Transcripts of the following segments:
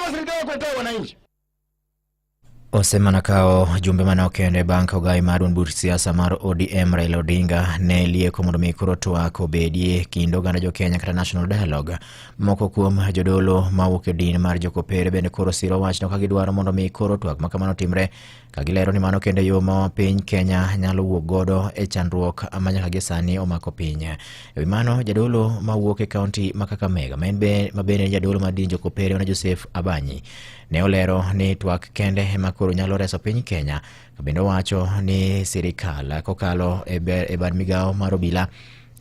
Kama serikali kuletea wananchi. Osemana kawo jumbe manok kende bang' ka ogai mar duond buch siasa mar ODM Raila Odinga ne lieko mondo mi koro twak obedie kind oganda jo Kenya kata National Dialogue. Moko kuom jodolo mawuok e din mar Jokopere bende koro siro wachno ka gidwaro mondo mi koro twak ma kamano timre ka gilero ni mano kende yo ma piny Kenya nyalo wuok godo e chandruok ma nyaka gi sani omako piny. E wi mano, jadolo mawuok e kaunti ma Kakamega ma en be ma bende en jadolo mar din Jokopere mana Joseph Abanyi ne olero ni twak kende ema koro nyalo reso piny Kenya. Ka bende owacho ni sirikal kokalo e e bad migawo mar obila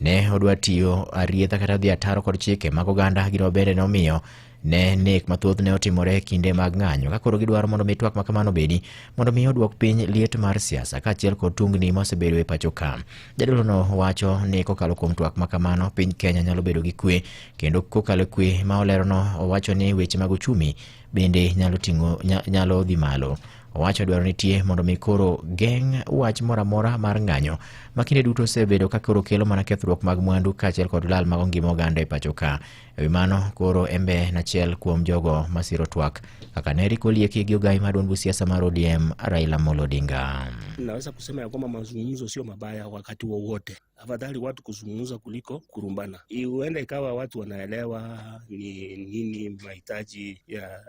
ne odwa tiyo arietha kata dhi ataro kod chike mag oganda gino bende ne omiyo ne nek mathoth ne otimore e kinde mag ng'anyo ka koro gidwaro mondo mi twak ma kamano obedi mondo mi oduok piny liet mar siasa kaachiel kod tungni ma osebedo e pacho ka. Jadolono wacho ni kokalo kuom twak ma kamano piny Kenya nyalo bedo gi kwe kendo kokalo e kwe ma olerono owacho ni weche mag uchumi bende nyalo ting'o nyalo dhi malo. Owacho dwaro nitie mondo mi koro geng' wach moro amora mar ng'anyo ma kinde duto osebedo ka koro kelo mana kethruok mag mwandu kaachiel kod lal mag ngima oganda e pacho ka. E wi mano, koro embe en achiel kuom jogo masiro twak kaka ne Rick Olieki gi ogai mar duond buch siasa mar ODM Raila Amolo Odinga. Naweza kusema ya kwamba mazungumzo sio mabaya wakati wowote. Afadhali watu kuzungumza kuliko kurumbana. Huenda ikawa watu wanaelewa ni nini mahitaji ya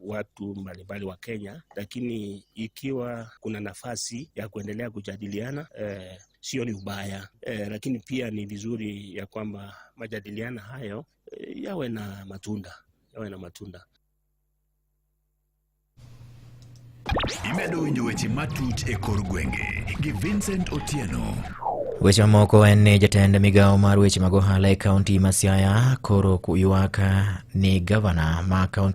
watu mbalimbali wa Kenya, lakini ikiwa kuna nafasi ya kuendelea kujadiliana sio ni ubaya lakini pia ni vizuri ya kwamba majadiliano hayo yawe na matunda, yawe na matunda. Imedo winjo weche matut e kor gwenge gi Vincent Otieno. Weche mamoko en ni jatend migawo mar weche mag ohala e kaunti ma Siaya koro ywak ni gavana ma kaunti